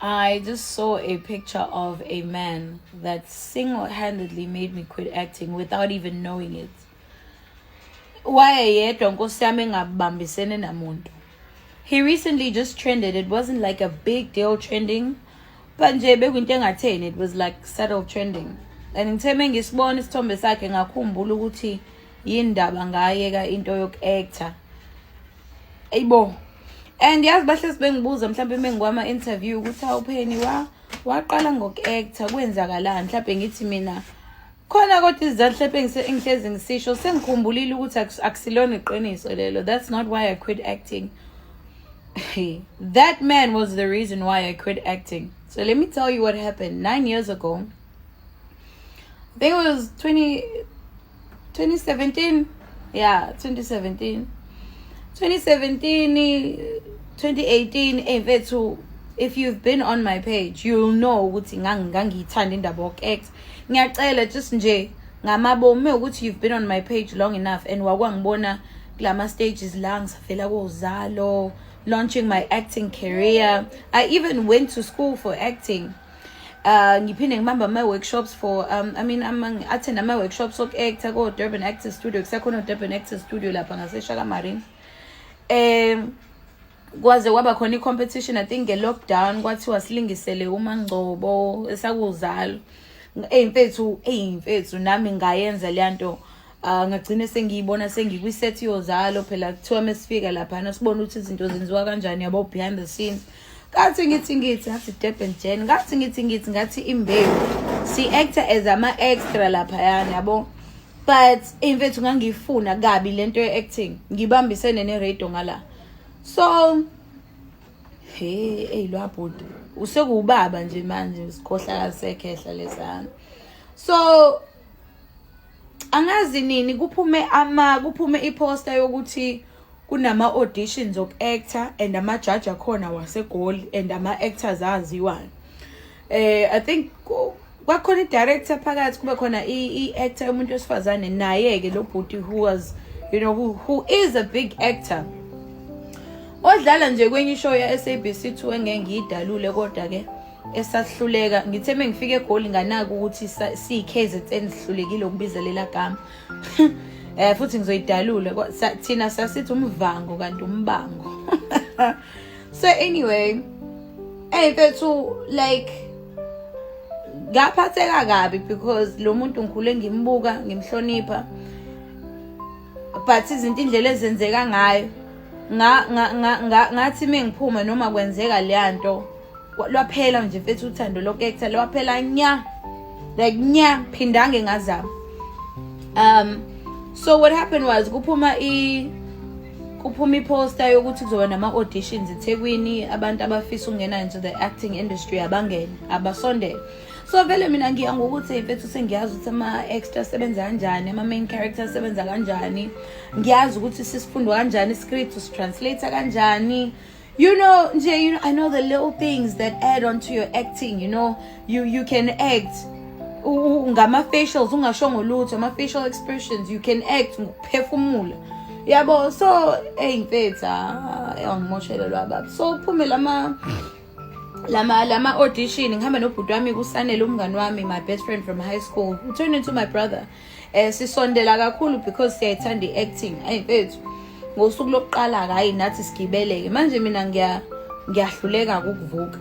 I just saw a picture of a man that single-handedly made me quit acting without even knowing it. Wayeyedwa, nkosi yami, engabambisene namuntu. He recently just trended. It wasn't like a big deal trending, but nje bekuyinto engatheni. It was like subtle trending. And ngithe mengisibona isithombe sakhe, ngakhumbula ukuthi yindaba ngayeka into yoku-actor. Ayibo. And yazi, bahlezi bengibuza mhlawumbe mengikwama-interview ukuthi, "Hawu Penny, wa waqala ngoku-actor, kwenzakalani?" Mhlawumbe ngithi mina khona, kodwa izizathu mhlawumbe engihlezi ngisisho, sengikhumbulile ukuthi akusilona iqiniso lelo. That's not why I quit acting. That man was the reason why I quit acting. So let me tell you what happened. 9 years ago, I think it was 20, 2017. Yeah, 2017. 2017, 2018. Hey mfethu, if you've been on my page, you'll know ukuthi ngangiyithanda indaba yoku-act. Ngiyacela just nje ngamabomu ukuthi you've been on my page long enough and wakwangibona kulama stages la ngisavela koZalo, launching my acting career. I even went to school for acting. Ngiphinde ngibamba ama-workshops for I mean, attend ama-workshops oku-actor ko-Durban Actors Studio, kusekhona o-Durban Actors Studio lapha ngaseShaka Marine. Kwaze kwaba khona i-competition, I think nge-lockdown, kwathiwa silingisele uMangcobo esakuZalo. Eyi mfethu, eyi mfethu, nami ngayenza leya nto. Ngagcine sengiyibona sengikwi-set yoZalo. Phela kuthiwa mesifika laphana sibone ukuthi izinto zenziwa kanjani, yabo, behind the scenes. Ngathi ngithi ngathi Durban Gen, ngathi ngithi ngathi Imbewu, si-actor as ama-extra laphayana, yabo. But mfethu, ngangiyifuna kabi lento ye-acting, ngibambisene ne-radio ngala. So he, eyi, lwabhuti usekuwubaba nje manje, sikhohlakala sekhehla lesana. So angazi nini kuphume iposter yokuthi kunama auditions oku-actor and ama-judge akhona waseGoli and ama-actors aziwayo. I think kwakhona i-director phakathi, kube khona i-actor, umuntu wesifazane, naye-ke lo bhuti who was you know who is a big actor, odlala nje kwenye ishow ya SABC 2 engeke ngiyidalule, kodwa ke esahluleka. Ngithe mengifika eGoli, nganaka ukuthi siyi-KZN sihlulekile ukubiza lela gama. Futhi ngizoyidalula. Thina sasithi umvango kanti umbango. So anyway, hey mfethu, like, ngaphatheka kabi because lo muntu ngikhule ngimbuka, ngimhlonipha, but izinto, indlela ezenzeka ngayo, ngathi mengiphuma noma kwenzeka leya nto, lwaphela nje mfethu uthando loku-actor, lwaphela nya, like nya, phindange ngazama. So what happened was kuphuma iposter yokuthi kuzoba nama-auditions eThekwini, abantu abafisa ukungena into the acting industry abangene, abasondele. So vele mina ngiya ngokuthi, mfethu, sengiyazi ukuthi ama-extra asebenza kanjani, ama-main character asebenza kanjani, ngiyazi ukuthi sisifundwa kanjani iscript, usitranslate kanjani, nje, I know the little things that add on to your acting. You can act ngama-facials, ungashongo lutho, ama-facial expressions. You can act ngokuphefumula, yabo. So eyi mfethu, angimoshele lwababa. So kuphume lama audition, ngihamba nobhuti wami kuSanele, umngani wami, my best friend from high school who turned into my brother. Sisondela kakhulu because siyayithanda i-acting. Ayi mfethu, ngosuku lokuqala, hayi, nathi sigibeleke manje, mina ngiyahluleka ukuvuka.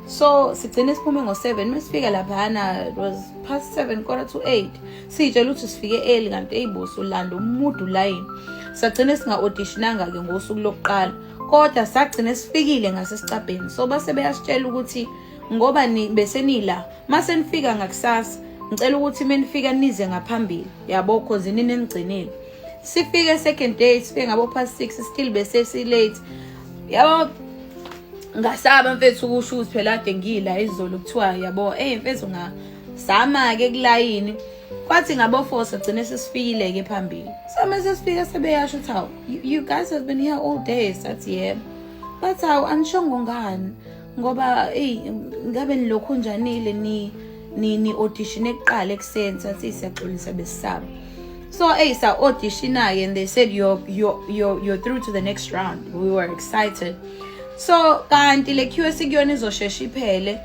So sigcine siphume ngo-7. Mesifika laphana, it was past 7, 7:45. Siyitshela ukuthi sifike early, kanti eyibosi ulanda umude ulayini. Sagcine singa-auditionanga-ke ngosuku lokuqala, kodwa sagcine sifikile ngasesicabheni. So base beyasitshela ukuthi ngoba ni besenila, mase nifika ngakusasa, ngicela ukuthi menifika nize ngaphambili, yabo, 'cause nini enigcinile. Sifike second day, sifike ngabo past 6, still bese si-late, yabo. Ngasaba mfethu ukusho ukuthi phela kade ngila izolo, kuthiwa, yabo, hey mfethu, ngasama-ke kulayini. Kwathi ngabo 4 sagcine sesifikile-ke phambili. So mase sifika, sebeyasho ukuthi, "Hawu, you guys have been here all day." Sathi, "Yebo." Bathi, "Hawu, anishongo ngani? Ngoba eyi, ngabe nilokhu njanile ni audition ekuqala ekuseni." Sathi, "Siyaxolisa, besisaba." So hey, sa audition-ke and they said, You're through to the next round." We were excited. So kanti le queue esikuyona izoshesha iphele.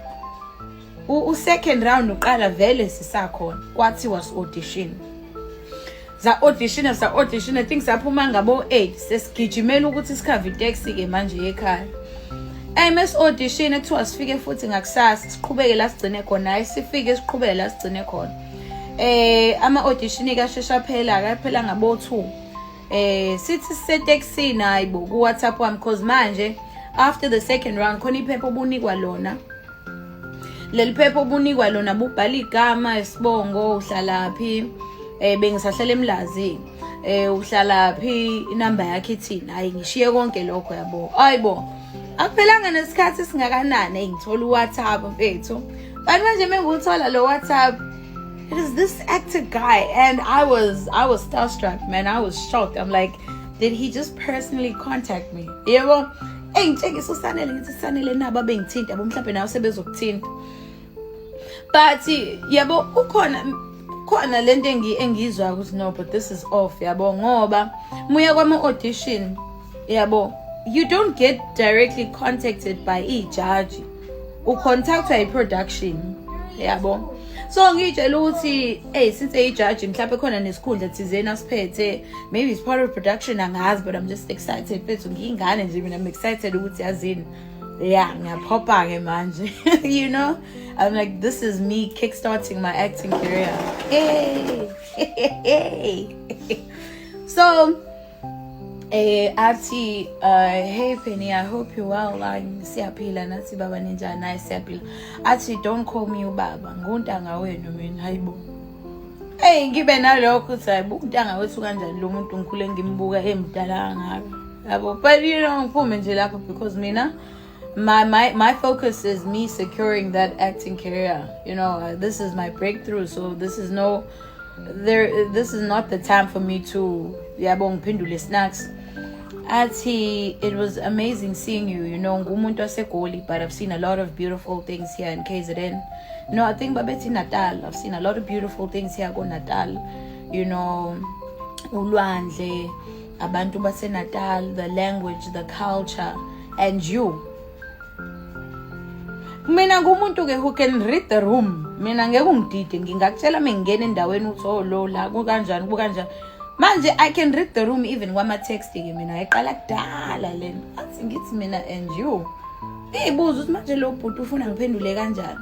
U-second round uqala vele sisakhona. Kwathiwa si-audition, sa-audition, sa-audition. I think saphuma ngabo-8, sesigijimela ukuthi sikhave iteksi-ke manje ekhaya. Mesi-audition, kuthiwa sifike futhi ngakusasa, siqhubeke la sigcine khona. Hayi, sifike, siqhubeke la sigcine khona. Ama-audition kashesha phela, kaphela ngabo-2. Sithi sisetekisini, hayi bo, ku-WhatsApp wami, cause manje after the second round khona iphepha obunikwa lona. Leli phepha obunikwa lona bubhala igama, isibongo, uhlalaphi. Bengisahlala eMlazi. Uhlalaphi, inamba yakhe ithini. Hayi, ngishiye konke lokho, yabo. Hayibo, akuphelanga nesikhathi singakanani, ngithola uWhatsApp, mfethu. But manje mengiwuthola lo WhatsApp, it is this actor guy, and I was starstruck, man. I was shocked. I'm like, did he just personally contact me? Yebo, engitshengisa uSanele, ngithi, "Sanele, nabo abengithinta yabo, mhlawumbe nawe sebezokuthinta." But yabo, ukhona khona lento engizwa ukuthi no, but this is off, yabo, ngoba muya kwama audition, yabo, you don't get directly contacted by i-judge, ucontactwa i-production, yabo. So ngiyitshela ukuthi, hey, since eyi-judge, mhlawumbe khona nesikhundla thizeni asiphethe, maybe it's part of production, angazi, but I'm just excited, mfethu. Ngiyingane nje mina, I'm excited ukuthi, yazini, yeah, ngiyaphopha-ke manje. I'm like, this is me kickstarting my acting career. Hey, hey. So athi, "Hey Penny, I hope you well." Like, siyaphila nathi baba, ninjani? Hayi, siyaphila. Athi, "Don't call me ubaba, nguntanga wenu mina." Hayibo. Hey, ngibe nalokho ukuthi, hayibo, untanga wethu kanjani lo muntu, ngikhule ngimbuka emdala kangaka, yabo. But ngiphume nje lapho because mina my focus is me securing that acting career. This is my breakthrough, so this is no there this is not the time for me to, yabo, ngiphendule snacks. Athi, "It was amazing seeing you. Ngumuntu waseGoli, but I've seen a lot of beautiful things here in KZN." No, I think babethi Natal. "I've seen a lot of beautiful things here ko Natal. Ulwandle, abantu base Natal, the language, the culture, and you." Mina ngumuntu ke who can read the room. Mina ngeke ungidide, ngingakutshela mengingena endaweni ukuthi, oh, lo la kukanjani, kukanjani. Manje I can read the room even kwama text ke mina, ayiqala kudala lena. Athi, ngithi mina, "And you." Ngiyibuza ukuthi manje lo bhuti ufuna ngiphendule kanjani.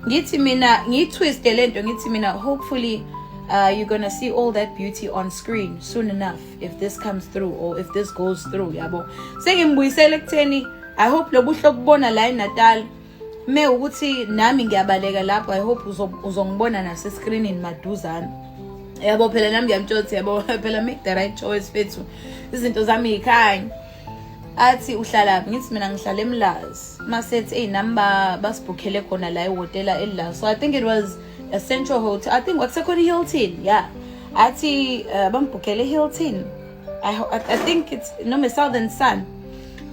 Ngithi mina, ngiyitwiste lento, ngithi mina, "Hopefully you're gonna see all that beauty on screen soon enough if this comes through or if this goes through," yabo. Sengimbuyisele ekutheni I hope lobuhle obubona la eNatal me ukuthi nami ngiyabaleka lapho, I hope uzongibona nasescreenini maduzane, yabo. Phela nami ngiyamtshela ukuthi, yabo, phela make the right choice, fethu, izinto zami yikhanya. Athi, "Uhlalaphi?" Ngithi mina, "Ngihlala eMlazi." Masethi, "Eyi, nami basibhukhele khona la ehhotela elila." So I think it was a central hotel, I think kwakusekhona i-Hilton, yeah. Athi bambhukhele i-Hilton. I think it's noma Southern Sun,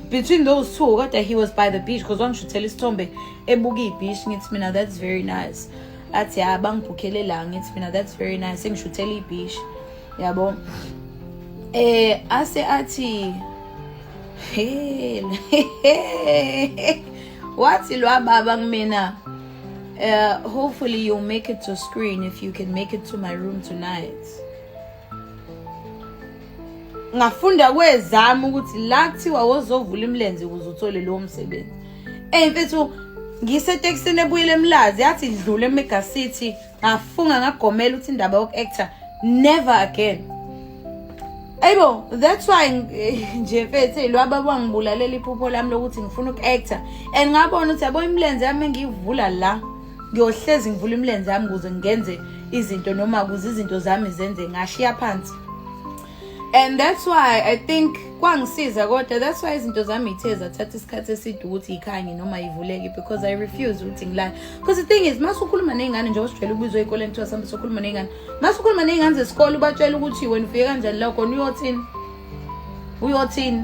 between those two, kodwa he was by the beach because wangishuthela isithombe ebuka i-beach. Ngithi mina, "That's very nice." Athi, "Ya, bangibhukhele la." Ngithi mina, "That's very nice," engishuthela i-beach, yabo. Ase athi, hey, wathi lwababa kumina, "Hopefully you'll make it to screen if you can make it to my room tonight." Ngafunda kwezami ukuthi la kuthiwa wozovula imilenze ukuze uthole lowo msebenzi. Mfethu, ngisetekisini ebuyele eMlazi, yathi idlule eMega City, ngafunga ngagomela ukuthi indaba yoku-actor, never again. Ayibo, that's why nje mfethu, lwaba bangibulalela iphupho lami lokuthi ngifuna uku-actor, and ngabona ukuthi, yabo, imilenze yami engiyivula la, ngiyohlezi ngivula imilenze yami ukuze ngenze izinto noma ukuze izinto zami zenze. Ngashiya phansi, and that's why I think kwangisiza, kodwa that's why izinto zami ithe zathatha isikhathi eside ukuthi ikhanye noma ivuleke, because I refuse ukuthi ngilale. Because the thing is, mase ukhuluma ney'ngane, njengoba sijwayele ukubizwa ey'koleni kuthiwa sambe sokhuluma ney'ngane, mase ukhuluma ney'ngane zesikole, ubatshela ukuthi wena ufike kanjani la khona, uyothini, uyothini?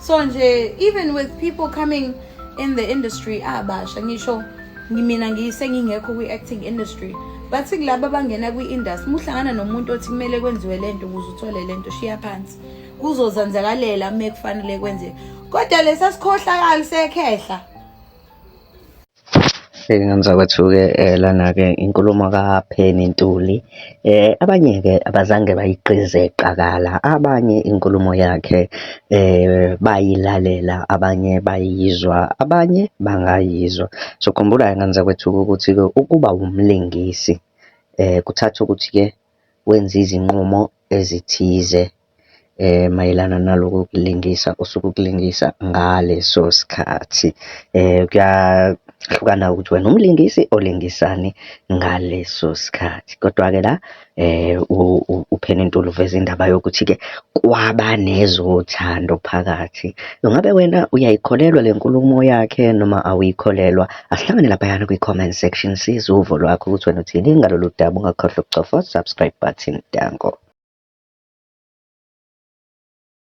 So nje, even with people coming in the industry abasha, ngisho mina ngisengingekho kwi-acting industry, but kulaba abangena kwi-industry, uma uhlangana nomuntu othi kumele kwenziwe lento ukuze uthole lento, shiya phansi, kuzozenzakalela uma kufanele kwenzeke. Kodwa lesa sikhohlakali sekhehla. Ngizakwethu-ke lana-ke inkulumo kaPenny Ntuli. Abanye-ke abazange bayigqize qakala, abanye inkulumo yakhe bayilalela, abanye bayizwa, abanye bangayizwa. So, khumbula-ke ngane zakwethu-ke ukuthi-ke ukuba wumlingisi kuthatha ukuthi-ke wenze izinqumo ezithize mayelana naloko kulingisa osuke ukulingisa ngaleso sikhathi. Kuyahlukana ukuthi wena umlingisi olingisani ngaleso sikhathi. Kodwa-ke la uPenny Ntuli uveza indaba yokuthi-ke kwaba nezothando phakathi. Ngabe wena uyayikholelwa le nkulumo yakhe noma awuyikholelwa? Asihlangane laphayana kwi-comment section sizwe uvo lwakho ukuthi wena uthini ngalolu daba. Ungakhohlwa ukucofa subscribe button. Danko.